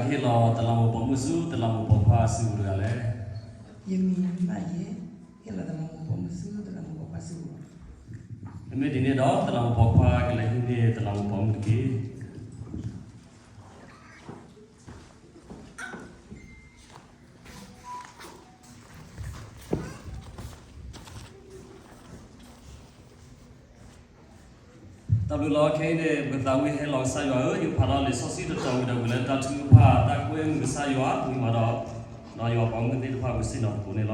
ဟ့ၣ်လီၤတလးမူးပိာ်မုၣ်ဆူတလးမူးပိာ်ခွါစုပူၤတဂၤလဲၣ်. ယမံၤဘၣ်ယဲ, ဟ့ၣ်လီၤတလးမူးပိာ်မုၣ်ဆူတလးမူးပိာ်ခွါစုပူၤ. မ့မ့ၢ်ဒ်န့ၣ်ဒီး တလးမူးပိာ်ခွါကလဲၤဟံးန့ၢ်တလးမူးပိာ်မုၣ်တက့ၢ်. တၢ်ဘျုးလီၤ. ခဲအံၤန့ၣ် ပကသးဝံၣ်ဟဲလီၤ. ကစၢ်ယွၤဧၢ, ယဖးဒီးလံာ်စီဆှံတတီၤဝံၤဒီး ပကလဲၤတၢ်ထုကဖၣ်တၢ်ကွဲမုာ်ကစၢ်ယွၤ ဝံၤမးဒီး ဒီးယွၤပိာ်မုၣ်သ့ၣ်တဖၣ် ပကဆ့ၣ်နီၤသကိးန့ၣ်လီၤ.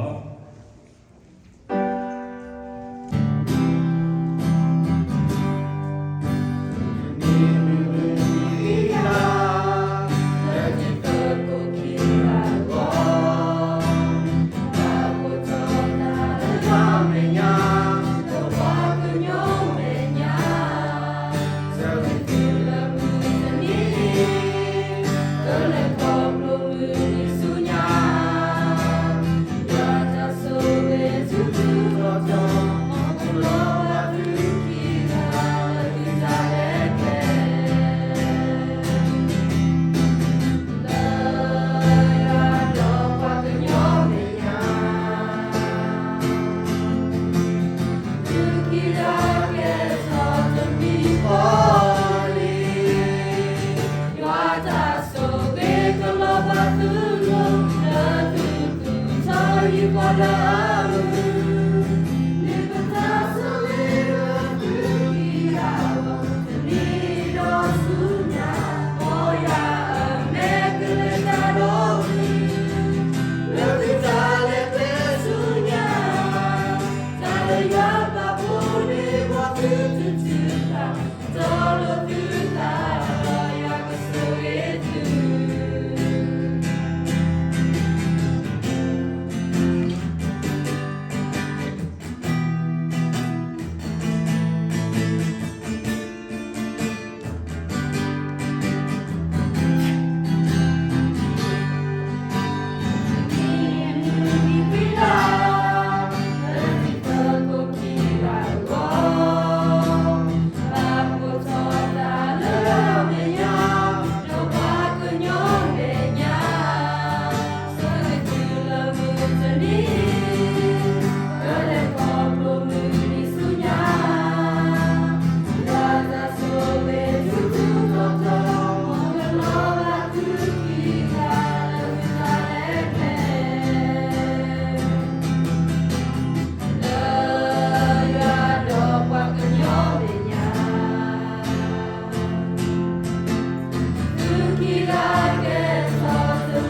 ပတမၤလၢတၢ်ဆၢက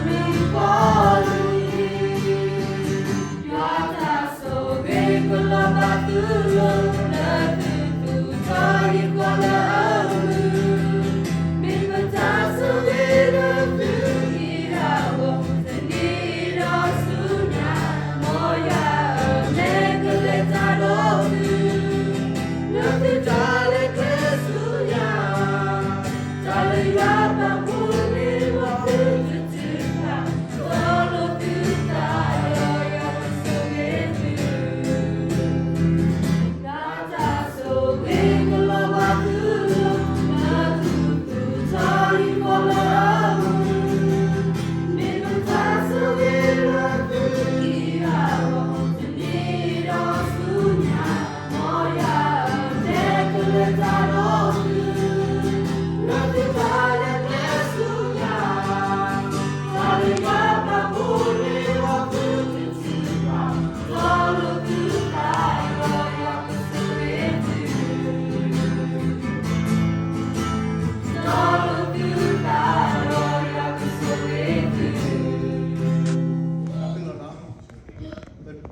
တီၢ်လၢၤဘၣ်.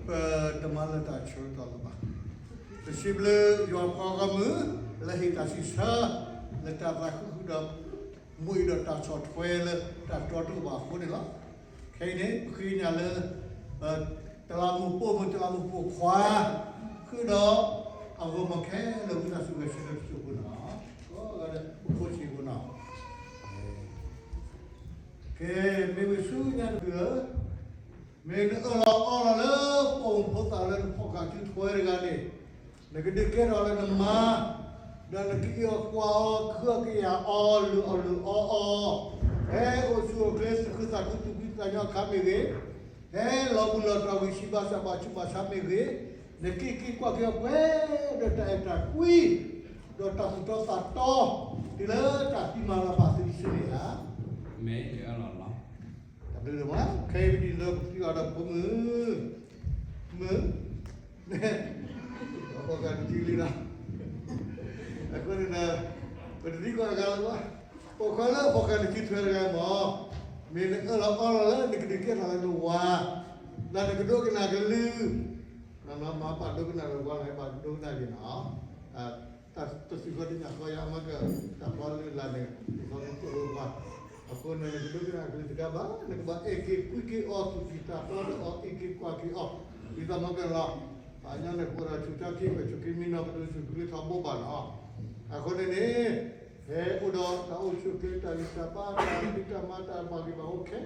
ပစံးဘျုးယွၤပှၤဂီၢ်မုၢ် လၢဟ့ၣ်တၢ်စံးဆၢ လၢတၢ်သးခုဃုာ်ဒီး မူအံၤဒီးတၢ်ဆီၣ်ထွဲလၢတၢ်တီတအိၣ်ဘၣ်အဃိန့ၣ်လီၤ. ခဲအံၤန့ၣ် ပဃ့ကညးလၢ တလးမူးပိာ်မုၣ် တလးမူးပိာ်ခွါ ဃုာ်ဒီး အဂီၢ်မီၢ်ခဲလၢာ်ဝံသးစူၤဂဲၤဆၢထၢၣ်တစိၢ်ဖိနီၤ, ကိးဂၤဒဲး အိၣ်ဖှိၣ်ဆံးဖိနီၤ. ကဲ မ့ၢ်ဝံၤဆူညါတဘျုးဧၢ, မ့ၢ်နအၢၣ်လီၤအီလီၤလၢပိာ်မုၣ်ဖိသၣ်လၢနဖီၣ်ဃာ်စုထွဲတဂၤန့ၣ်, နကဒုးကဲထီၣ်လၢနမါ, ဒီးနကအံးအီၤကွၢ်အီၤ ခုအီၤကယာ်အီၤ လုၢ်အီၣ်လုၢ်အီအီၤ, ဟဲအိၣ်ဆူၣ်အိၣ်ချ့ သူၣ်ခုသးခု သူၣ်ဖှံသးညီအခါမ့ၢ်ဂ့ၤ, ဟဲလီၤဘှံးလီၤတီၤ ဂံၢ်ဆူၣ်ဘါဆူၣ် ဘါဆူၣ်ဘါဆါမ့ၢ်ဂ့ၤ, နက့ၤက့ၤကွၢ်က့ၤအီၤပှဲၤဒီး တၢ်အဲၣ်တၢ်ကွံ ဒီးတၢ်သူၣ်တီသးတီ တုၤလၢတၢ်သံမၤလီၤပာ်သုတစုန့ၣ်ဧါ. မ့ၢ်အၢၣ်လီၤလီၤ. တၢ်ဘျုးဒိၣ်မး, ခဲအံၤပဒ်သိးပသံအီၤဒီးဖိမုၣ်, မုၣ်, အဖီခါတစုလံလီၤ. အဃိန့ၣ်ဒီး ပတသံကွၢ်အဂၤလၢၤဘၣ်, ပိာ်ခွါလၢအဖီခါတစုထွဲတဂၤမ့ၢ်, မ့ၢ်နအၢၣ်လီၤအီလီၤလၢနကဒုးကဲထီၣ်လၢနဝၤ, ဒီးနကဒိကနၣ်ကလုၢ်, နမၤပာ်ဒိကနၣ်လၢဝၤန့ၣ် ပာ်ဒိကနၣ်က့ၤနီၤ. တၢ်တစူၢ်ဃီတညၣ်ဃီ ယၤမၤကတၢ်ဖီလၢလာ်န့ၣ် တခီမ့ၢ်တအိၣ်ဘၣ်. အဃိန့ၣ် နကဒိကနၣ်ကလုၢ်တကးဘၣ်, နကဘၣ်အဲၣ်က့ၤကွံက့ၤအီၤ သူၣ်ကံၢ်သးပှၢ်ဒီးအီၤ အ့ၣ်က့ၤကွၢ်က့ၤအီၤ, ဒ်သိးမၤကလီၤ. ပှၤကညီန့ၣ် ပအိၣ်ဒီးဆူၣ်ထီၣ်က့ၤ ပဆိးက့ၤမံနီၤ ပဒိးဆူၣ်ကလုၢ်ထီဘိဘၣ်နီၤ. အဃိန့ၣ်န့ၣ် ဟဲအိၣ်ဒီးတၢ်အိၣ်ဆူၣ်အိၣ်ချ့ တၢ်ဂံၢ်တၢ်ဘါ တၢ်ဖံးတၢ်မၤ တၢ်ဘၣ်ဂ့ၤဘၣ်ဝါခဲ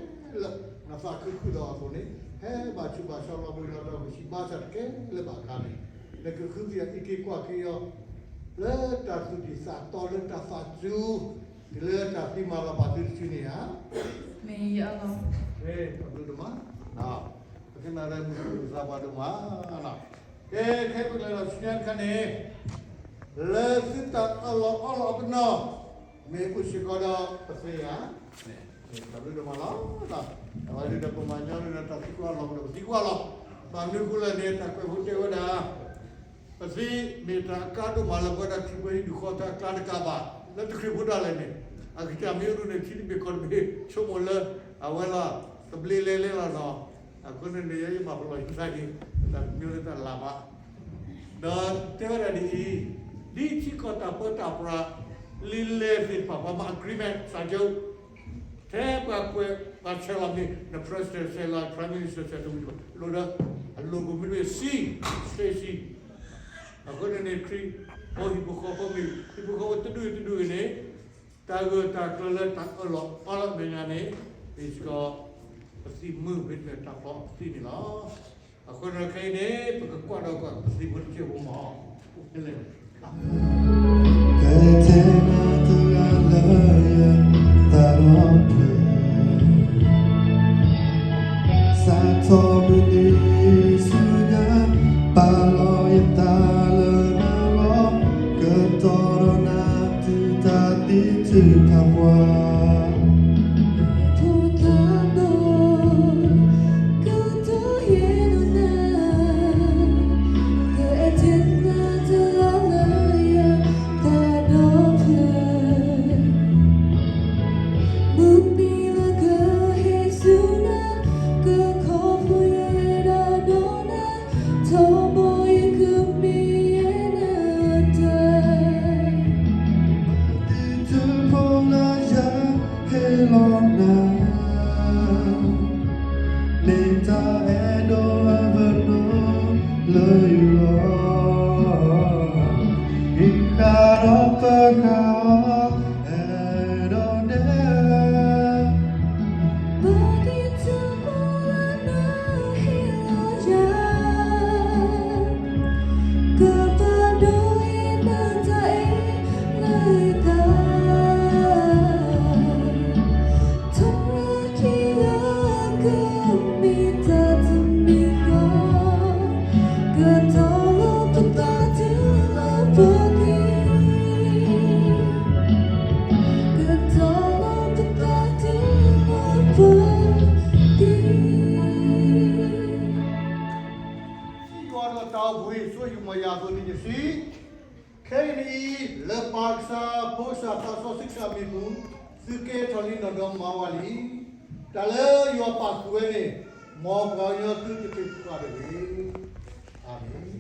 လၢာ် နသးခုဃုာ်ဒီးအသိးန့ၣ် ဟဲဘၣ်ဆူးဘၣ်ဆါ လီၤဘှံးလီၤတီၤ ဂံၢ်ဆူၣ်ဘါဆူၣ်တကဲလၢၤဘၣ်အခါန့ၣ် နကဃုသ့ၣ်အီၤ အ့ၣ်က့ၤကွၢ်က့ၤအီၤ လၢတၢ်သူၣ်ဒံၣ်သးတီ လၢတၢ်သးစူၤ တုၤလၢတၢ်သံမၤလီၤပာ်သုတစုန့ၣ်ဧါ. မ့ၢ်အၢၣ်လီၤ. တၢ်ဘျုးဒိၣ်မး, ပကနၣ်ဒီးမုၢ်သူၣ်သးပှၢ်ဒိၣ်မး, ကဲ ခဲအံၤပကလဲၤဒီးဆူညါတခါန့ၣ် လၢသုတၢ်အၢၣ်လီၤအီလီၤအပနီၣ် မ့ၢ်အိၣ်စ့ၢ်ကီးဒီးပသ့ဧါ. တၢ်ဘျုးဒိၣ်မးလီၤ. အဝဲဒၣ်ဒီးပမၤညီနုၢ်ဒီးတၢ်သံကွၢ်လီၤ ဒီးပသံကွၢ်လီၤ. ဘၣ်မနုၤအဃိလဲၣ်န့ၣ် တၢ်ကွဲးဖိတဲဝဲဒၣ် ပသ့မ့ၢ်တၢ်အကါဒိၣ်မးလၢပဝဲဒၣ်ခရံာ်ဖိဟံၣ်ဒူၣ်ဃီတၢ်အကျါတကးဘၣ် လၢတခရံာ်ဖိဒၣ်လဲာ်န့ၣ် အကစၢ်မ့ၢ်အိၣ်ဒၣ်န့ၣ် ထံတဘ့ၣ်ကီၢ်တဘ့ၣ် ဆိကမိၣ်လၢ အဝဲလီၤ သဘျ့လဲလဲလီၤနီၤ. အဃိန့ၣ်န့ၣ် ယဲယဘၣ်ပလီၢ်ယူၤသးက့ၤ တၢ်တမံၤလၢတၢ်လၢ်ဘၣ် ဒီးတဲဝဲဒၣ်ဒ်အံၤ, ဒ်ထံကီၢ်တၢ်ပၢတၢ်ပြး လံာ်လဲၢ်သ့ၣ်တဖၣ် ပှၤမၤ agreement စာချုပ် ထဲပှၤကွဲးပှၤဆဲးလီၤမ့ၢ် န president ဆဲးလီၤ prime minister ဆဲးလီၤ လိၣ်ဒီး အ logo မ့ၢ်တမ့ၢ် C, Stacy အဃိန့ၣ်န့ၣ် ခရံာ်ဖိဟံၣ်ဖိဃီဖိမ့ၢ် ဟံၣ်ဖိဃီဖိတဒူၣ်တဒူၣ်အံၤန့ၣ် တၢ်ဂၢၢ်တၢ်ကျၢၤလၢတၢ်အၢၣ်လီၤအီလီၤမဲာ်ညါန့ၣ် မ့ၢ်စ့ၢ်ကီး ပသံမုၢ်မ့တမ့ၢ်တၢ်ဖီအသံန့ၣ်လီၤ. အဃိဒီးခဲအံၤန့ၣ် ပကကွၢ်ဒီးကွၢ်ပသံဖိတစဲးဖိမး ဖဲလဲၣ် ကတဲနၤတဂၤလၢယသးဒီး စးထီၣ်မုၢ်နံၤဆူညါ ပာ်လီၤယသးလၢနၤလီၤ. ကတီၤဒီးနၤတုၤတၢ်သံထုးဖးပှၤ ဖိသၣ်ဘိ ကတီၤယဲၢ်ဒီးနၤ ကတဲနၤတဂၤလၢယသးဒီဖျၢၣ် မုၢ်နံၤလၢကဟဲဆူနၤ ကခီဖျိယဲဒၣ်ဒီးနၤ ထီဘိယကမ့ၢ်ယဲနၤ တၢ် တံၤတဖိလၢယဟ့ၣ်လီၤနၤ မ့ၢ်တၢ်အဲၣ်ဒိးအပနီၣ်လၢယဂီၢ် ဟံးဃာ်ဒီးပဃာ်အီၤ အဲၣ်ဒိးနဲၣ် ဘၣ်တံၤတဖိလၢနဟ့ၣ်လီၤယၤ ကပာ်ဒိၣ်ယဲနတၢ်အဲၣ်လၢယသး ထီလၢခံဂၤ ကမ့ၢ်တၢ်တမံၤဃီ ကတီၤလီၤပသးတုၤလၢပသံ ကတီၤလီၤပသးတုၤလၢပသံ စံးယွၤဒီးတၢ်အိၣ်ဘှံး ဆိယုၢ်မီၢ်ယၤအသိးန့ၣ်ယစံး, ခဲအံၤန့ၣ်အံၤ လၢပၢ်ကစၢ် ဖိကစၢ် သးစီဆှံကစၢ်အမံၤပူၤ သုကဲထီၣ်လံနီၢ်ဒီးမၤဝဲလံ. တၢ်လၢယွၤပာ်ဃုာ်ဝဲန့ၣ် မ်ပှၤကညီသုတသ့ၣ်ညါတဂ့ၤ. အၤမ့ၣ်.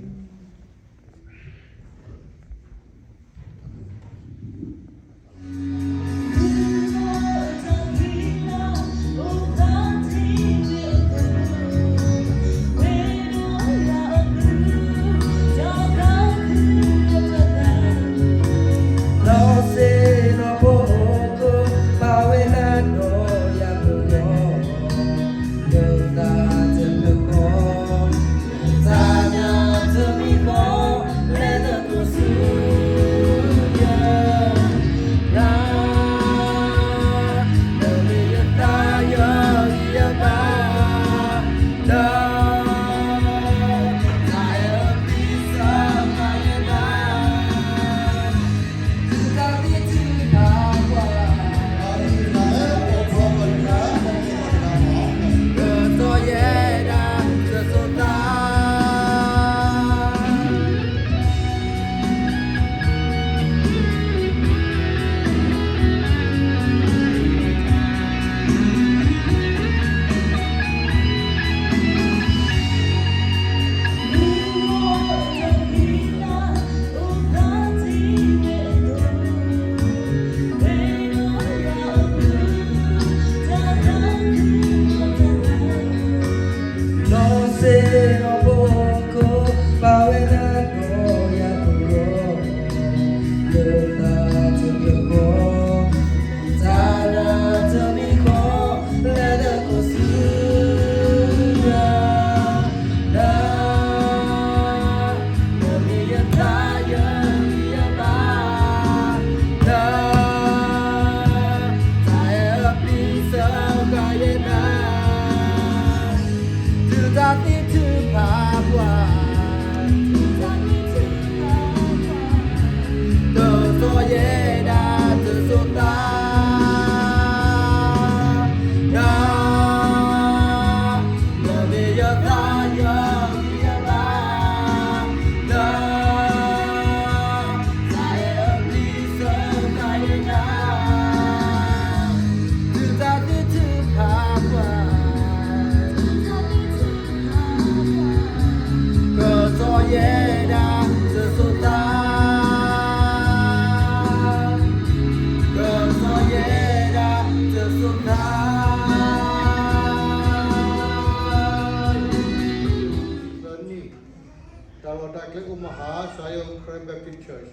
တၢ်လီၢ်တၢ်ကျဲ Omaha Zion Christ Baptist Church,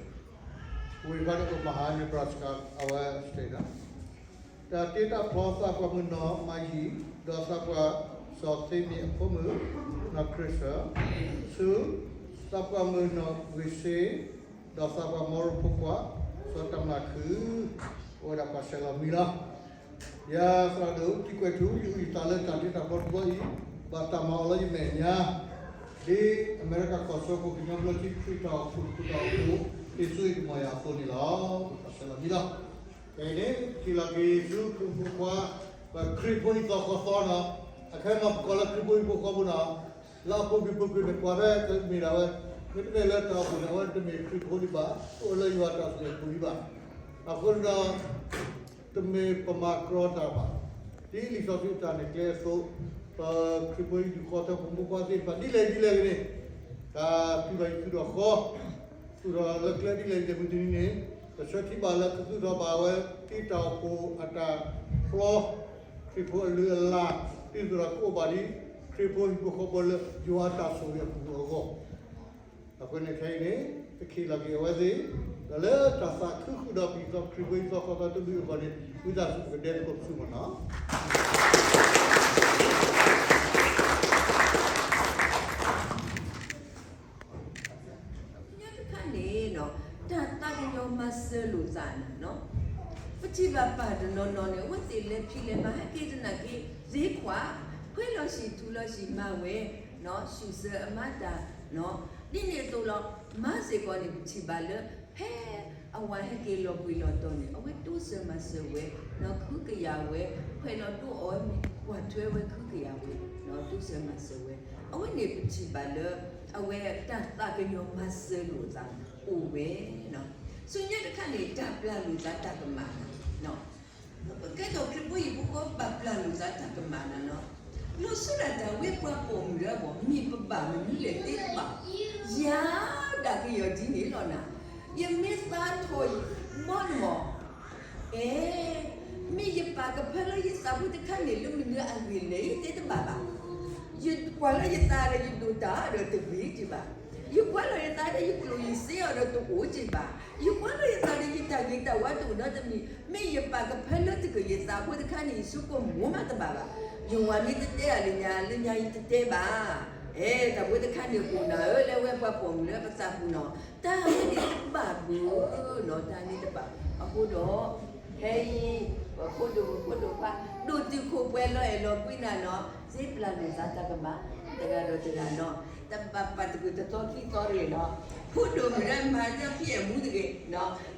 ဝ့ၢ်ဖးဒိၣ် Omaha, Nebraska, အဝဲ state ဒၣ် တၢ်တ့တၢ်ဖျီသးပှၢ်မုၣ်နီၢ်မၤယံၤ, ဒီးသးပှၢ်စီၤသ့မ့ၢ်အဖိမုၣ်, နီၢ်ခရံာ်စၢၢ်, ဆူ သးပှၢ်မုၣ်နီၢ်ဂ့ၤစ့, ဒီးသးပှၢ်မီရိဖိခွါ, စီၤတၢ်မၤခုၣ်, အိၣ်ဝဲဒၣ်ပှၤဆဲးလီၤမံၤလီၤ. ယၤသရၣ်ဒိၣ် တံၤကွဲးထူ ယအုၣ်ယသးလၢတၢ်တ့တၢ်ဖျီတဘျီအံၤ, ဘၣ်တၢ်မၤအီၤလၢယမဲာ်ညါ, ဒ်အမဲရကၤကီၢ်စၢဖှိၣ်ကညီဘျၢထံခရံာ်တၢ်အိၣ်ဖှိၣ်တၢ်အိၣ်ဖှိၣ် တ့ဆိအံၤတမီၢ်ယၤအသိးန့ၣ်လီၤ. ပှၤဆဲးလီၤမံၤလီၤ. ဖဲအံၤန့ၣ် ထံၣ်လီၤက့ၤဆူခရံာ်ဖိခွါ, ပှၤခရံာ်ဖိဟံၣ်သီဃီသီနီၤ, အခဲမၤပကိးလၢခရံာ်ဖိဟံၣ်ဖိဃီဖိနီၤ, လၢအပူၤကွံာ်ပူၤကွံာ်န့ၣ် ကွၢ်ဖဲကမ့ၢ်ဒၣ်ဝဲ, မ့တမ့ၢ်လၢတၢ်အိၣ်ဖှိၣ်န့ၣ် အဝဲတမ့ၢ်ခရံာ်ဖိဒံးဘၣ်, တအိၣ်လၢယွၤတၢ်အိၣ်ဖှိၣ်ဒံးဘၣ်. အဃိန့ၣ်ဒီး တမ့ၢ်ပမၤကြီတၢ်ဘၣ်. ဒ်လံာ်စီဆှံအတၢ်နဲၣ်ကျဲအသိး, ပခရံာ်ဖိဟံၣ်ဒူၣ်ဃီထၢဖိမုၣ်ဖိခွါသ့ၣ်တဖၣ် ဒ်လဲၣ်ဒ်လဲၣ်ဂ့ၤန့ၣ်, တၢ်သူၣ်ထီၣ်ဟံၣ်သူၣ်ထီၣ်ဃီ, သူၣ်ထီၣ်လၢကျဲဒ်လဲၣ်ဒ်လဲၣ်မုၢ်တနံၤန့ၣ်, ပဆၢထံၣ်ဘၣ်လၢကသူၣ်ထီၣ်ဘၣ်ဝဲ တ့တၢ်အိၣ်ဖှိၣ်အတၢ်ဖျီ, ခရံာ်ဖိအလုၢ်အလၢ်, ဒ်သိးဒီးကအိၣ်ဘၣ်ဒ် ခရံာ်ဖိဟံၣ်ဖိဃီဖိလၢယွၤအတၢ်ဆိၣ်ဂ့ၤအပူၤအဂီၢ် အဃိန့ၣ်ခဲအံၤန့ၣ်, ပထံၣ်လီၤက့ၤအဝဲသ့ၣ်, ဒီးလၢတၢ်သးခုဃုာ်ဒီးပဟံၣ်သီခရံာ်ဖိဟံၣ်သီဃီသီတဘျုးအဂီၢ်န့ၣ်, ဝံသးစူၤပကဒဲသကိးပသူမ့ၢ်နီၤ. တခါန့ၣ်, တၢ်သးကညီၤမၤစၢၤလိာ်သးန့ၣ်, ပထံၣ်ဘၣ်ပၢ်တနီၤနီၤန့ၣ် အဝဲသ့ၣ်လဲၤဖံးလဲၤမၤဟဲက့ၤတနာ်က့ၤ, သ့ခွါ, ခွဲးလီၤဆံၣ်ထူလီၤဆံၣ်မၤဝဲ, ဆူၣ်စၢၤအမါတၢ်, ဒ်န့ၣ်အသိးလီၤ. မၤစ့ၢ်ကီးန့ၣ် ပထံၣ်ဘၣ်လၢ ဖဲအဝၤဟဲက့ၤလီၤဘှံးလီၤတီၤန့ၣ် အဝဲတိစၢၤမၤစၢၤဝဲ, ဒီးခုကယာ်ဝဲ, ခွဲးလီၤဒိအီၤဝဲမ့ၢ် ကွၢ်ထွဲဝဲခုကယာ်ဝဲ, တိစၢၤမၤစၢၤဝဲ, အဝဲန့ၣ်ပထံၣ်ဘၣ်လၢ အဝဲတၢ်သးကညီၤမၤစၢၤလိာ်သးအိၣ်ဝဲ, ဆူညါတခါန့ၣ် တၢ်ပျၢ်လိာ်သးတၢ်ကမၣ်နၤ, ကဲထီၣ်ခရံာ်ဖိဟံၣ်ဖိဃီဘၣ်ပျၢ်လိာ်သးတၢ်ကမၣ်နၤနီၤ, လီၤဆီဒၣ်တၢ်ဝဲပှၤပိာ်မုၣ်လၢအဂီၢ် မ့ၢ်ပဘၣ်မနုၤလဲၣ်သ့တဘၣ်, ယၤဒၣ်ကယီၤဒ်န့ၣ်လီၤနၤ, ယမ့ၢ်သးထီၣ်ဘီန့ၣ်မး အဲ, မ့ၢ်ယပာ်ကဖၢလၢယသးဖိတခါန့ၣ် လၢမနုၤအဂ့ၢ်လဲၣ်သ့တဘၣ်ဘၣ်. ယကွၢ်လီၤယသးဒီးယဒိၣ်တၢ်ဒီးတဂ့ၤက့ၤဘၣ်. ယကွၢ်လီၤယသးဒီးယကျိၣ်ယစ့အီၤဒီးတအိၣ်က့ၤဘၣ်. ယကွၢ်လီၤယသးဒီးယတၢ်ဂ့ၤတၢ်ဝါတအိၣ်ဒီးတမံၤ, မ့ၢ်ယပာ်ကဖၢလၢတကယၤသးဖိတခါန့ၣ် ယဆိကမိၣ်မးတဘၣ်ဘၣ်. ယဝၤမ့ၢ်တတဲအီၤလၢညါ, လၢညါယတတဲဘၣ်. အဲ, တၢ်ဖိတခါန့ၣ်အိၣ်နၤဧၢ, လၢဝဲပှၤပိာ်မုၣ်လၢပသးပူၤနီၤ, တၢ်န့ၣ်တဘၣ်ဘၣ်နီၤ, တၢ်န့ၣ်တဘၣ်. အဃိဒီး ဖဲအံၤ ပဖိဒိၣ်မုၣ်ဖိဒိၣ်ခွါ ဒိၣ်တုာ်ခိၣ်ပှဲၤလီၤအဲၣ်လီၤကွံနၤနီၤ, သ့ပျၢ်လိာ်သးတၢ်ကမၣ် တဂၤဒီးတဂၤနီၤ, တဘၣ်ပာ်တဂ့ၤတသီခံသီတဂ့ၤနီၤ, ဖိဒိၣ်မုၣ်ဒၣ်မၤတၢ်ဖံးအဲၣ်မူတဂ့ၤနီၤ,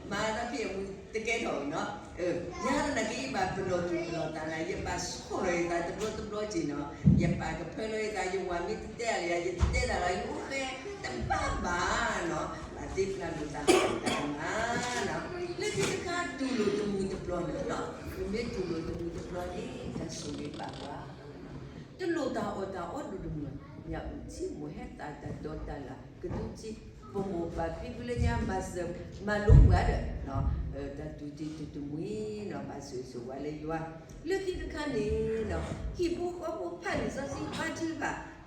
မၤတၢ်ဖံးအဲၣ်မူတကဲထီၣ်နီၤ, ယၤသနာ်က့ ယဘၣ်ပလီၢ်သူၣ်ပလီၢ်သးနၤ, ယဘၣ်ဆီၣ်လီၤယသးတဘျီတဘျီက့ၤနီၤ, ယပာ်ကဖၢလီၤယသး, ယဝၤမ့ၢ်တတဲအီၤလၢယၤ ယတတဲတၢ်လီၤ, ယအိၣ်ဃဲတဘၣ်ဘၣ်နီၤ, ဘၣ်သ့ပျၢ်လိာ်သးတၢ်ကမၣ်နီၤ, လၢခံတခါတူၢ်လိာ်တမုာ်တပျီၤန့ၣ်နီၤ, ပမ့ၢ်တူၢ်လိာ်တမုာ်တပျီၤန့ၣ် တၢ်ဆိၣ်ဂ့ၤဘၣ်ပှၤ တလိၣ်တၢ်အီၣ်တၢ်အီဒိၣ်တမုာ်, ညၣ်အုၣ်ထံမိၢ်ဟဲသၣ် တၢ်ဒိးတၢ်လၢ် ကဒုးထံ ပမိၢ်ပၢ်ဖံဖုလၢညါ မၤစၢၤမၤလိပှၤဒီး တၢ်တူၢ်တံၢ်တူၢ်တမှံၤနီၤ, ဘၣ်ဆိၣ်ဂ့ၤဆိၣ်ဝါလၢယွၤ, လၢခံတခါန့ၣ်နီၤ, ဟံၣ်ဖိဃီဖိဖးလံာ်စီဆှံဘါထုက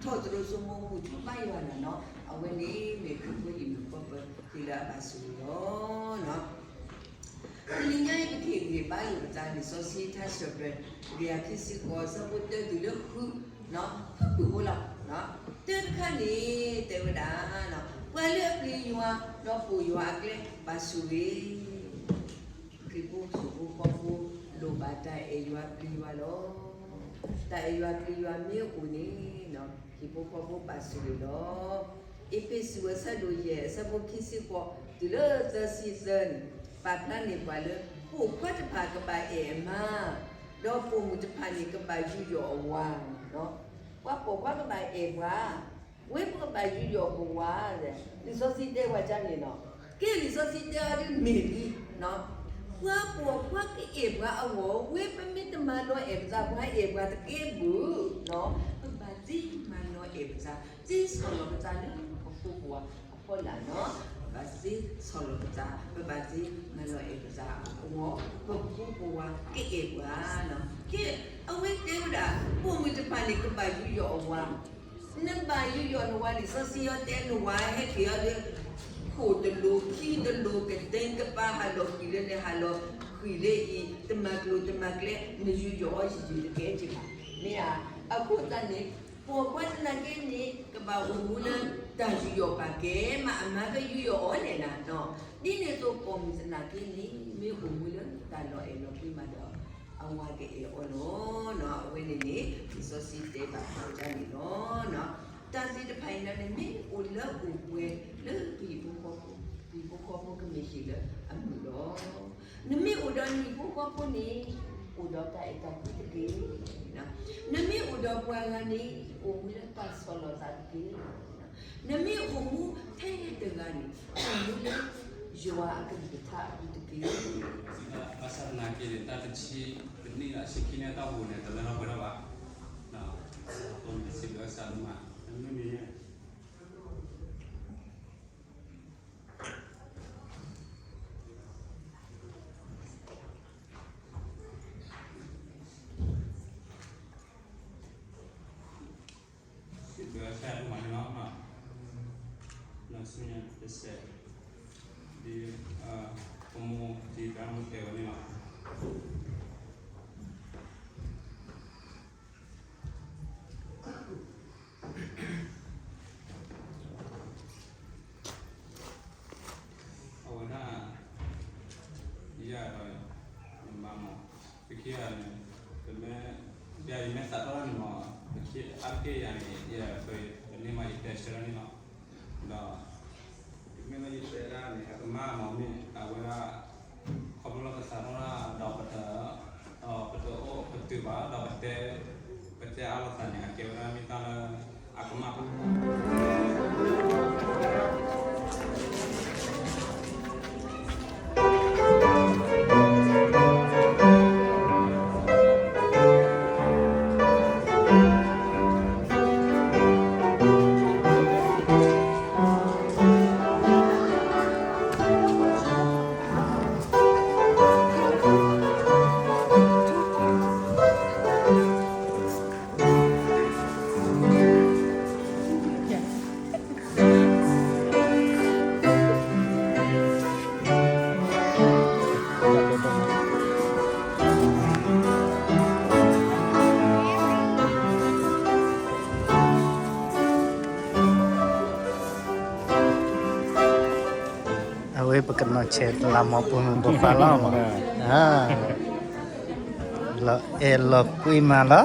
ဖၣ် ထီၣ်သရိာ်စိမိၤ ဘူၣ်ထီၣ်ဘါယွၤနၤနီၤ, အဝဲန့ၣ်မ့ၢ်ခရံာ်ဖိဟံၣ်ဖိဃီဖိ ဟံၣ်လၢအဘၣ်ဆိၣ်ဂ့ၤလီၤ. တနံၤညါအံၤ ပကဟ့ၣ်ဂံၢ်ဘါလိာ်ပသး လံာ်စီဆှံထါစံးပတြၢၤ တကယၤခံဆံဃိး အဆၢဖိတၢတုၤလၢဃု, ဖုၣ်ဖုၣ်ဖိလီၤ. တၢတခါန့ၣ် တဲဝဲဒၣ်, ပှၤလၢအပျံၤယွၤ ဒီးပိာ်ယွၤအကျဲ ဘၣ်ဆိၣ်ဂ့ၤ, ခရံာ်ဖိဟံၣ်ဖိဃီဖိ လိၣ်ဘၣ်တၢ်အဲၣ်ယွၤပျံၤယွၤလီၤ. တၢ်အဲၣ်ယွၤပျံၤယွၤမ့ၢ်အိၣ်န့ၣ် ဟံၣ်ဖိဃီဖိဘၣ်ဆိၣ်ဂ့ၤလီၤ. အ့းဖ့းစူးအဆၢဒိၣ်ယဲၢ် အဆၢဖိခံဆံဃိး တုၤလၢသၢဆံသၢန့ၣ်, ပာ်ဖျါန့ၢ်ပှၤလၢ ပိာ်ခွါတဖၣ်ကဘၣ်အဲၣ်အမါ, ဒီးပိာ်မုၣ်တဖၣ်န့ၣ် ကဘၣ်ယူးယီၣ်အဝၤ, ပှၤပိာ်ခွါကဘၣ်အဲၣ်ပှၤ, ဝဲပကဘၣ်ယူးယီၣ်ပဝၤ, လံာ်စီဆှံတဲဝဲဒ်န့ၣ်လီၤ. ကဲလံာ်စီဆှံတဲအီၤဒ်မ့ၢ်လံ ပှၤပိာ်ခွါကအဲၣ်ပှၤအဂီၢ်, ဝဲပမ့ၢ်တမၤလီၤအဲၣ်ပသး ပှၤအဲၣ်ပှၤတကဲဘၣ်, ပဘၣ်သ့မၤလီၤအဲၣ်ပသး, သ့ဆီၣ်လီၤပသးလၢပဖိပဝၤအဖီလာ်နီၤ, ပဘၣ်သ့ဆီၣ်လီၤပသး, ပဘၣ်သ့မၤလီၤအဲၣ်ပသးအဂီၢ်, ပဖိပဝၤကအဲၣ်ပှၤနီၤ. ကဲ, အဝဲတဲဝဲဒၣ် ပိာ်မုၣ်တဖၣ်န့ၣ် ကဘၣ်ယူးယီၣ်အဝၤ, နဘၣ်ယူးယီၣ်နဝၤလံာ်စီဆှံ ယတဲနဝၤဟဲက့ၤအီၤလၢ ခိၣ်တလိၤ ခံတလိၤ ကသ့ကပၤ ဟးလီၤဃံၤလၢန့ၣ် ဟးလီၤဃံၤလၢအံၤ တမၤကျိၤတမၤကျဲ နယူးယီၣ်အီၤယံာ်ယံာ်တကဲက့ၤဘၣ်. မ့ၢ်ဧါ. အဃိသတးန့ၣ် ပိာ်ခွါသနာ်က့န့ၣ် ကဘၣ်အိၣ်မူလၢတၢ်ယူးယီၣ်ပာ်ကဲ မ့ၢ်အမါကယူးယီၣ်အီၤလဲၣ်နၤနီၤ. ဒ်န့ၣ်အသိး ပိာ်မုၣ်သနာ်က့န့ၣ် မ့ၢ်အိၣ်မူလၢတၢ်လီၤအဲၣ်လီၤကွံမးဒီး အဝၤကအဲၣ်အီၤလီၤနီၤ. အဝဲန့ၣ်န့ၣ် လံာ်စီဆှံတဲဘၣ်ပှၤဒ်န့ၣ်လီၤ. တၢ်သ့ၣ်တဖၣ်အံၤန့ၣ် မ့ၢ်အိၣ်လၢအိၣ်ပှဲၤလၢပဟံၣ်ဖိဃီဖိ, ပဟံၣ်ဖိဃီဖိကမ့ၢ်ဟ့ၣ်လၢအမုာ်လီၤ. နမ့ၢ်အိၣ်ဒီးနဟံၣ်ဖိဃီဖိန့ၣ် အိၣ်ဒီးတၢ်အဲၣ်တၢ်ကွံတက့ၢ်. နမ့ၢ်အိၣ်ဒီးပှၤဂၤန့ၣ် အိၣ်မူလၢတၢ်ဆီၣ်လီၤသးတက့ၢ်. နမ့ၢ်အိၣ်မူထဲတဂၤန့ၣ် အိၣ်မူလၢယွၤအကလုၢ်ကထါအပူၤတက့ၢ်. ဘၣ်ဆၣ်သနာ်က့န့ၣ် တၢ်တဆံတနံၣ်ဒီးဆံခံန့ၣ် တၢ်အိၣ်န့ၣ် တလၢထီၣ်ပှဲၤထီၣ်ဘၣ်. အဃိန့ၣ်စံးဘျုးကစၢ်ဒိၣ်မး နမ့ၢ်န့ၣ် စံးဘျုးကစၢ်ဒိၣ်မးန့ၣ်လီၤ. လၢဆူညါတစဲး ဒ် ပမိၢ်ဒ်ပမိၢ်တဲဝဲန့ၣ်လီၤ. အဝဲဒၣ် ယၤဒီး ယမါမး ပခံဂၤန့ၣ် ပမ့ၢ် ယၤယမ့ၢ်သးထီၣ်န့ၣ်မး ပခံ အါတက့ၢ်ယၤန့ၣ် ယၤ ပန့ၢ်မးယတဲဆၢဒၣ်န့ၣ်လီၤ. ဒီး မ့ၢ်လၢယတဲဒၣ်န့ၣ် အကမၣ်မးမ့ၢ် အဝဲဒၣ် ခီဖျိလၢပသးထီၣ်ဒၣ်ဒီးပတ ဒီးပတအိၣ်ပတုာ်ဘၣ် ဒီးပတဲ ပတဲအါလိာ်သးန့ၣ် အကဲဝဲဒၣ်မ့ၢ်တၢ်လၢ အကမၣ်ဘၣ်. အဝဲပကနီၤဆဲးလၤမီၤပူၤမုၢ်ပိာ်ခွါလီၤမး, လီၤအဲၣ်လီၤကွံမးလီၤ.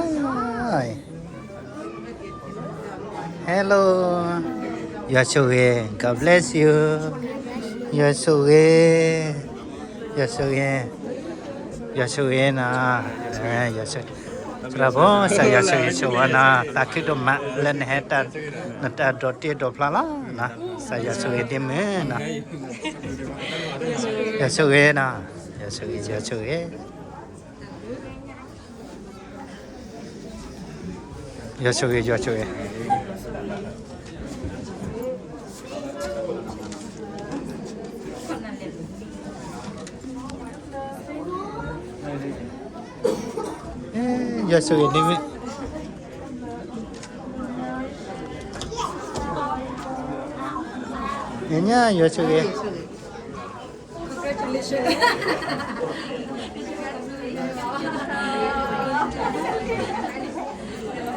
Hello, ယွၤဆိၣ်ဂ့ၤ, God bless you, ယွၤဆိၣ်ဂ့ၤ, ယွၤဆိၣ်ဂ့ၤ, ယွၤဆိၣ်ဂ့ၤနီၤ, ယွၤဆိၣ်ဂ့ၤ, သရၣ်ဖိ ကစၢ်ယွၤဆိၣ်ဂ့ၤဆိၣ်ဝါနီၤ, သးခုဒိၣ်မးလၢနဟဲတၢ်, နတၢ်ဒိးတ့ဒိးဖျါလီၤ, ကစၢ်ယွၤဆိၣ်ဂ့ၤဒ့မုၣ်နီၤ, ယွၤဆိၣ်ဂ့ၤနီၤ, ယွၤဆိၣ်ဂ့ၤ, ယွၤဆိၣ်ဂ့ၤ. ယွၤဆိၣ်ဂ့ၤ, ယွၤဆိၣ်ဂ့ၤ. ယွၤဆိၣ်ဂ့ၤဒ့မုၣ်, ညါ ယွၤဆိၣ်ဂ့ၤ.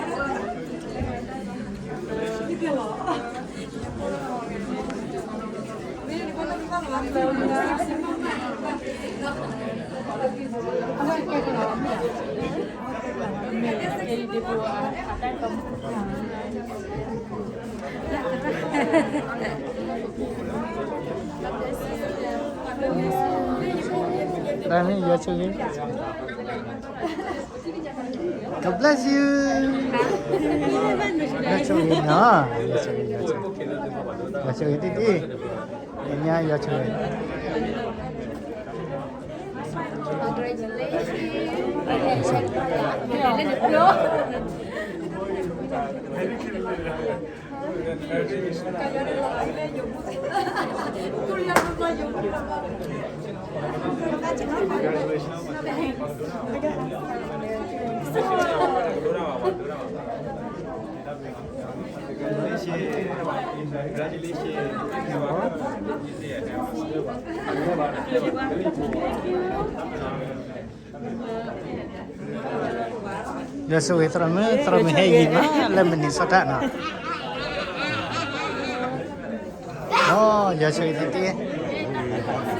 Congratulations. တၢ်န့ၣ် ယွၤဆိၣ်ဂ့ၤ. God bless you. ယွၤဆိၣ်ဂ့ၤနီၤ, ယွၤဆိၣ်ဂ့ၤ, ယွၤဆိၣ်ဂ့ၤ, ယွၤဆိၣ်ဂ့ၤတံၢ်တံၢ်, ညါ ယွၤဆိၣ်ဂ့ၤ. Congratulations. ယွၤဆိၣ်ဂ့ၤသရၣ်မုၣ်, သရၣ်မုၣ်ဟဲယံၤမးလၢမုၢ်နံၤစီၤတၢ်နီၤ. အိ, ယွၤဆိၣ်ဂ့ၤတ့ၢ်တ့ၢ်.